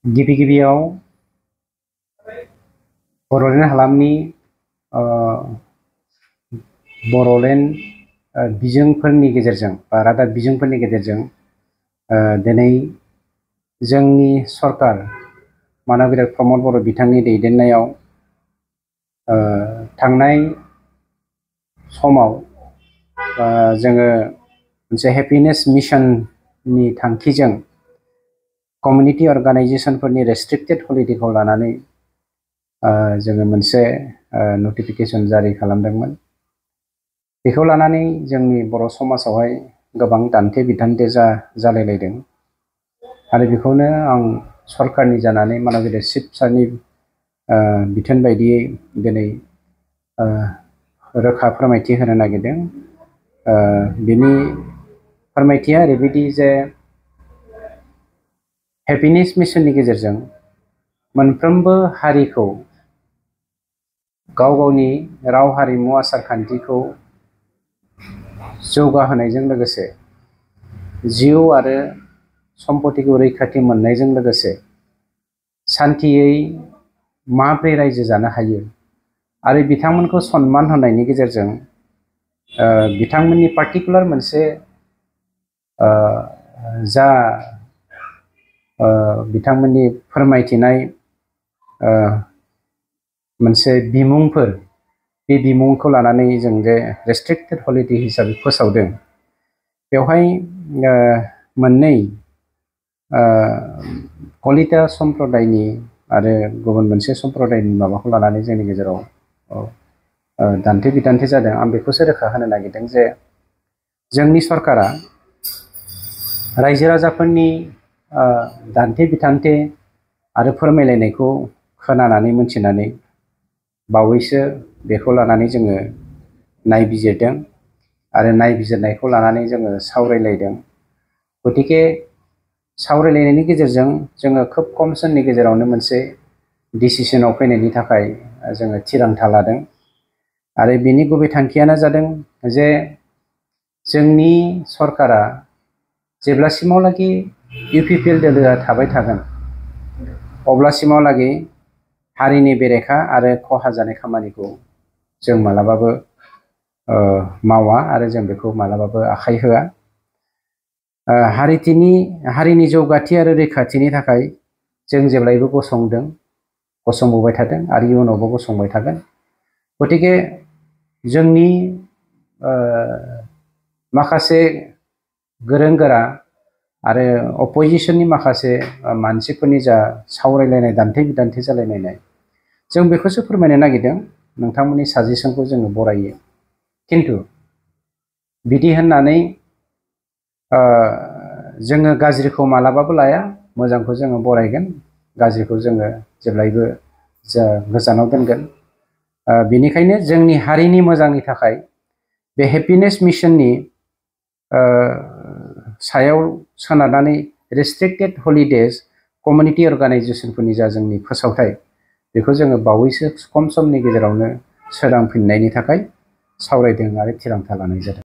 गिबि गिबियाव बड'लेण्ड हालामनि बड'लेण्ड बिजोंफोरनि गेजेरजों बा रादाब बिजोंफोरनि गेजेरजों दिनै जोंनि सरकार मानबिराद प्रमद बर' बिथांनि दैदेननायाव थांनाय समाव जोङो मोनसे हेपिनेस मिशननि थांखिजों कमिउनिटी अर्गानाइजेशनफोरनि रेस्ट्रिक्टेड हलिडेखौ लानानै जोङो मोनसे नटिफिकेशन जारि खालामदोंमोन। बेखौ लानानै जोंनि बर' समाजावहाय गोबां दान्थे बिदान्थे जालायलायदों आरो बेखौनो आं सरकारनि जानानै मानबिराद चिफ सारनि बिथोन बायदियै दिनै रोखा फोरमायथि होनो नागिरदों। बिनि फोरमायथिया ओरैबायदि जे हेपिनेस मिशननि गेजेरजों मोनफ्रोमबो हारिखौ गाव गावनि राव हारिमु आसार खान्थिखौ जौगाहोनायजों लोगोसे जिउ आरो सम्पतिखौ रैखाथि मोननायजों लोगोसे सान्थियै माब्रै रायजो जानो हायो आरो बिथांमोनखौ सन्मान होनायनि गेजेरजों बिथांमोननि पार्टिकुलार मोनसे जा बिथांमोननि फोरमायथिनाय मोनसे बिमुंफोर बे बिमुंखौ लानानै जों जे रेस्ट्रिक्टेड हलिडे हिसाबै फोसावदों। बेवहाय मोननै कलिता सम्प्रदायनि आरो गुबुन मोनसे सम्प्रदायनि माबाखौ लानानै जोंनि गेजेराव दान्थे बिदान्थे जादों। आं बेखौसो रोखा होनो नागिरदों जे जोंनि सरकारा रायजो राजाफोरनि दान्थे बिदान्थे आरो फोरमायलायनायखौ खोनानानै मोनथिनानै बावैसो बेखौ लानानै जोङो नायबिजिरदों आरो नायबिजिरनायखौ लानानै जोङो सावरायलायदों। गतिके सावरायलायनायनि गेजेरजों जोङो खोब खम समनि गेजेरावनो मोनसे डिसिसनाव फैनायनि थाखाय जोङो थिरांथा लादों आरो बिनि गुबै थांखियानो जादों जे जोंनि सरकारा जेब्लासिमावलागि UPPL दोलोआ थाबाय थागोन अब्लासिमावलागि हारिनि बेरेखा आरो खहा जानाय खामानिखौ जों मालाबाबो मावा आरो जों बेखौ मालाबाबो आखाइ होआ। हारिनि जौगाथि आरो रैखाथिनि थाखाय जों जेब्लायबो गसंबोबाय थादों आरो इयुनावबो गसंबाय थागोन। गतिके जोंनि माखासे गोरों गोरा आरो अपोजिशननि माखासे मानसिफोरनि जा सावरायलायनाय दान्थे बिदान्थे जालायलायनाय जों बेखौसो फोरमायनो नागिरदों। नोंथांमोननि साजेसनखौ जोङो बरायो, खिन्थु बिदि होननानै जोङो गाज्रिखौ मालाबाबो लाया, मोजांखौ जोङो बरायगोन, गाज्रिखौ जोङो जेब्लायबो गोजानाव दोनगोन। बेनिखायनो जोंनि हारिनि मोजांनि थाखाय बे हेपिनेस मिशननि सायाव सोनारनानै रेस्ट्रिक्टेड हलिडेज कमिउनिटी अर्गानाइजेशनफोरनि जा जोंनि फोसावथाय बेखौ जोङो बावैसो खम समनि गेजेरावनो सोरांफिननायनि थाखाय सावरायदों आरो थिरांथा लानाय जादों।